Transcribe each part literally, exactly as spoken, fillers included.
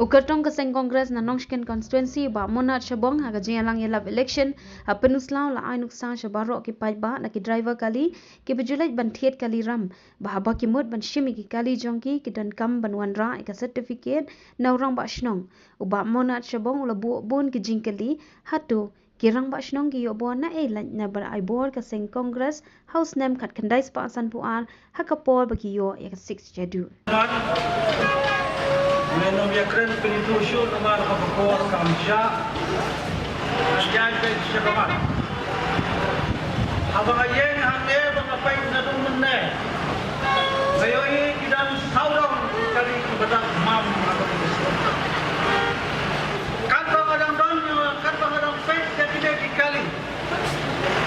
Kyrtong ka seng Congress na Nongshken Constituency, Bah Monat Shabong, ha ka jingïalang ïalap election ha Pynursla, u la ai nuksa sha baroh ki paidbah na ki driver kali kiba ju leit ban thied kali ram, ba haba ki mut ban shim ïa ki kali jong ki, ki donkam ban wanrah ïa ka certificate na u rangbah shnong. U Bah Monat Shabong u la buh bun ki jingkylli, hato ki rangbah shnong ki ïoh bor naei lait na ba ai bor ka seng Congress ha u snem khatkhyndai spah sanphew ar, ha ka por ba ki ïoh ïa ka Sixth Schedule. Mynno ïa kren pynithuh shuh namar ba ka por kam shah. Ngan ïai peit sha ka mat. Haba nga ïeng hangne ba nga peit naduh mynne, nga ïohi ki don sawdong ki kali kiba dap mam ha ka pyrthei. Katba nga dang don, katba nga dang peit ïa kine ki kali,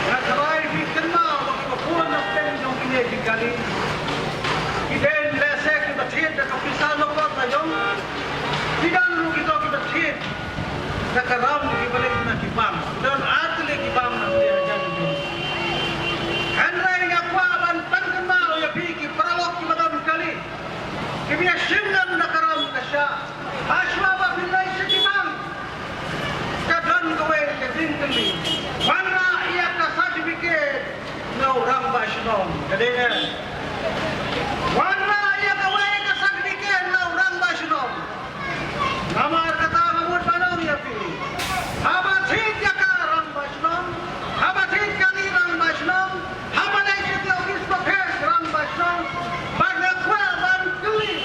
nga tharai phi kynmaw ba kiba bun na pdeng jong kine ki kali ki dei lehse kiba thied da ka pisa lyngkot la jong. Ki don ruh kito kiba thied da ka ram kiba leit na ki bank. Ki don artylli ki bank na pdeng jong ki. Hynrei nga kwah ban pynkynmaw ïa phi ki paralok kiba don kali, kiba ïashim lem da ka ram ka shah. Hashwa ba phin leit sha ki bank, ka don kawei ka jingkylli. Wanrah ïa ka certificate na u rangbah shnong. Ka dei ne? Wanrah ïa kawei ka certificate na u rangbah shnong. Namar kata nga mut ban ong ïa phi, haba thied ïa ka rangbah shnong, haba thied kali rangbah shnong, haba leit sha ki office ba pher rangbah shnong, bad nga kwah ban kylli,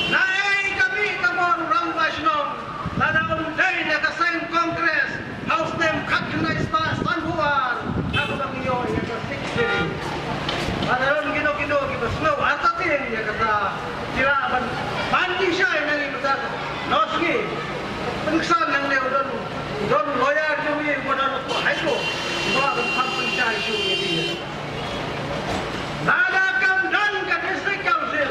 naei ka mih ka bor rangbah shnong lada um dei na ka seng Congress ha u snem khatkhyndai spah sanphew ar, ha kaba ngi ïoh ïa ka Sixth Schedule? Lada don kino kino kiba sngew artatien ïa kata, ki lah ban, ban pynshai na ngi mynta. Nosngi, pynksan nangne u don, u don lawyer jong ngi uba don hapoh High Court, uba lah ban kham pynshai shuh ïa ki. Lada kam don ka District Council,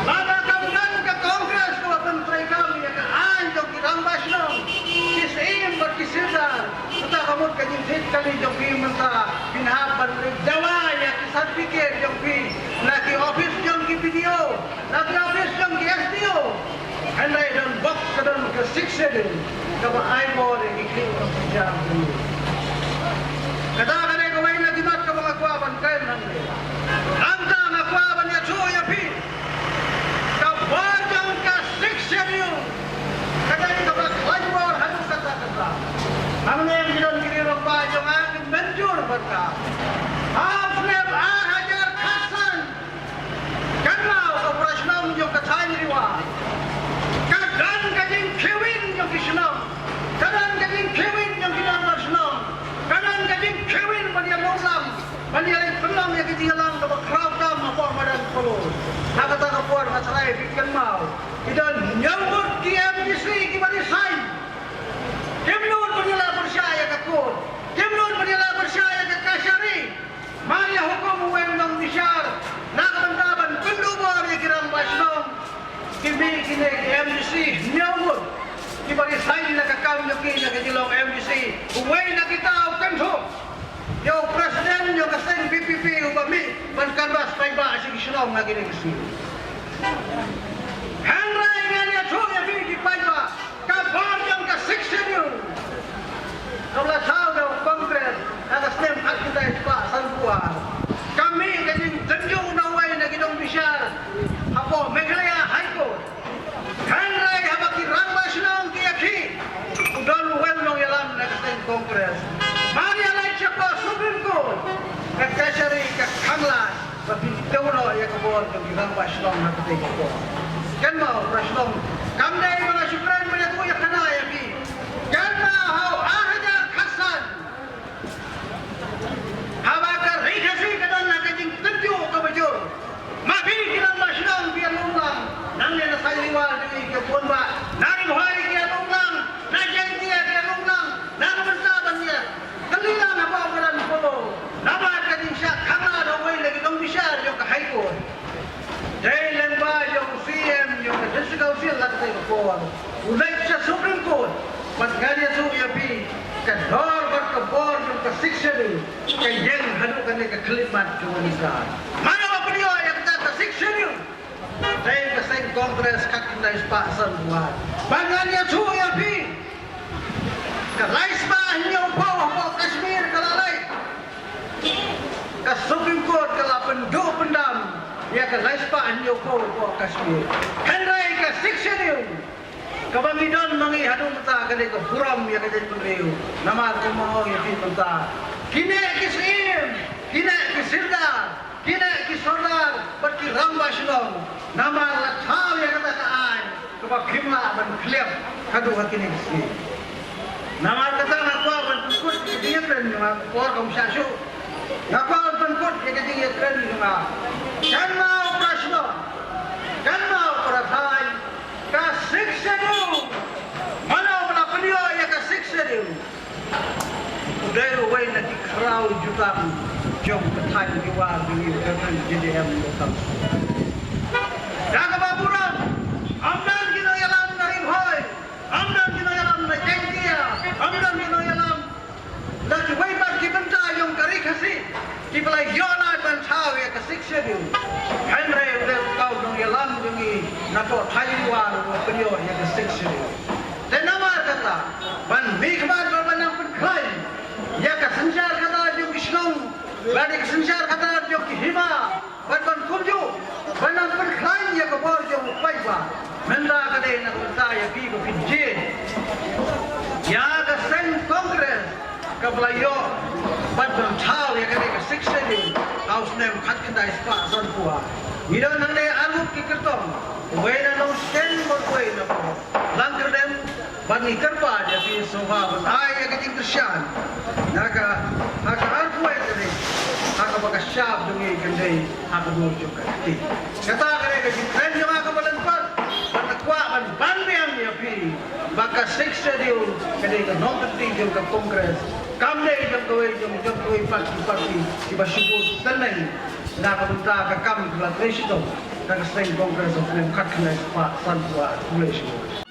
lada kam don ka Congress kaba pyntreikam ïa ka aiñ jong ki rangbah shnong, ki syiem bad ki sordar, kata ka mut ka jingthied kali jong phi mynta phin hap ban leit dawa ïa ki certificate jong phi na ki office jong ki B D O, na ki office jong ki S D O. Hynrei don box, ka don ka Sixth Schedule kaba ai bor ïa ki khlieh nongkyndong jong ngi. Kata ka dei kawei na ki mat kaba nga kwah ban kren hangne. Nangta nga kwah ban ïathuh ïa phi, ka bor jong ka Sixth Schedule ka dei kaba khlaiñ bor haduh katta katta. Hangne ki don ki rangbah jong nga ki mynjur bad ka. Ha u snem ar hajar khatsan, kynmaw, ka para shnong jong ka thaiñ Ri War, ka don ka jingkhie win jong ki shnong, ka don ka jingkhie win jong ki dorbar shnong, ka don ka jingkhie win ban ïalumlang, ban ïaleit pynlong ïa ka jingïalang kaba khraw tam hapoh madan Polo. Ha kata ka por nga tharai phi kynmaw, ki don hynñiew ngut ki M D C kiba resign. Kim nud ban ïaleh pyrshah ïa ka court, kim nud ban ïaleh pyrshah ïa ka kashari. Mar ïa hukum uwei u nongbishar na ka bynta ban pynduh bor ïa ki rangbah shnong. Ki mih kine ki M D C hynñiew ngut kiba resign na ka kam jong ki na ka jinglong M D C. Uwei na kita u kynthup ïa u president jong ka seng V P P uba mih ban canvass paidbah sha ki shnong ha kine ki sngi. Hynrei ngan ïathuh ïa phi ki paidbah, ka bor jong ka Sixth Schedule kaba la thaw da u Congress ha ka snem khatkhyndai spah sanphew ar, ka mih ka jingtynjuh na uwei na ki nongbishar hapoh Meghalaya High Court. Hynrei haba ki rangbah shnong ki ïakhih, u don uwei u nongïalam na ka seng Congress, mar ïa leit shapoh Supreme Court, ka kashari ka khanglad ba phin tiew noh ïa ka bor jong ki rangbah shnong ha katei ka por. Kynmaw para shnong, kam dei ba nga shu kren ban ïathuh ïakhana ïa phi. Kynmaw ha u ar hajar khatsan, haba ka Ri Khasi ka don ha ka jingtynjuh kaba jur, ma phi ki rangbah shnong phi ïalumlang, nangne na Saitliwal jong ngi ki Pynbah, na Ri Bhoi ki ïalumlang, na Jaintia ki ïalumlang, na ka bynta ban ïa kylli lang hapoh madan Polo namar ka jingshah khanglad ha uwei na ki nongbishar jong ka High Court. Dei lyngba jong u C E M jong ka District Council ha katei ka por, u leit sha Supreme Court. Bad ngan ïathuh ïa phi, ka dor bad ka bor jong ka Sixth Schedule ka ïeng haduh kane ka khyllipmat jong u Minister. Mano ba pynïoh ïa kata ka Sixth Schedule? Dei ka seng Congress khatkhyndai spah sanphew ar. Ba ngan ïathuh ïa phi. Ka lai spah hynñiewphew hapoh Kashmir ka la leit. Ka Supreme Court ka la pynduh pyndam ïa ka lai spah hynñiewphew hapoh Kashmir. Hynrei ka Sixth Schedule kaba ngi don ma ngi haduh mynta ka dei ka burom ïa ka jaitbynriew. Namar kumba ong ïa phi mynta, kine ki syiem, kine ki sirdar, kine ki sordar bad ki rangbah shnong, namar la thaw ïa kata ka aiñ kaba phim lah ban khlieh haduh ha kine ki sngi. Namar kata nga kwah ban pynkut ïa ka jingïakren jong nga, ka por kam shah shuh. Nga kwah ban pynkut ïa ka jingïakren jong nga. Kynmaw para shnong, kynmaw para thaiñ, ka Sixth Schedule. Mano ba la pynïoh ïa ka Sixth Schedule? U dei uwei na ki khraw jutang jong ka thaiñ Jowai, uwei ka thaiñ J J M Local. Da kaba burom, ym don ki nongïalam na Ri Bhoi, ym don ki nongïalam na Jaiñtia, ym don ki nongïalam na kiwei pat ki bynta jong ka Ri Khasi kiba la ïoh lad ban thaw ïa ka Sixth Schedule. Hynrei u dei uta u nongïalam jong ngi napoh thaiñ Jowai uba pynïoh ïa ka Sixth Schedule. Te namar kata, ban mihkhmat bad ban nang pynkhlaiñ ïa ka synshar khadar jong ki shnong bad ïa ka synshar khadar jong ki hima, bad ban kumjuh ban nang pynkhlaiñ ïa ka bor jong u paidbah. Mynta ka dei na ka bynta ïa phi ba phin jied ïa ka seng Congress kaba la ïoh bad ban thaw ïa ka dei ka Sixth Schedule ha u snem khatkhyndai spah sanphew ar. Ngi don hangne arngut ki kyrtong, uwei na Nongstoiñ bad uwei na Longkyrdem. Bad ngi kyrpad ïa phi sngewbha ban ai ïa ka jingkyrshan na ka, ha ka arphew wei tarik, ha kaba ka shap jong ngi kan dei ha ka dur jong ka kti. Kata ka dei ka jingkren jong nga kaba lyngkot, bad nga kwah ban ban biang ïa phi ba ka Sixth Schedule ka dei ka nongkynti jong ka Congress, kam dei jong kawei jong, jong kawei pat ki party kiba shu bud tneng na ka bynta ka kam ka la trei shitom na ka seng Congress of Name khatkhyndai spah sanphew ar. Khublei shibun.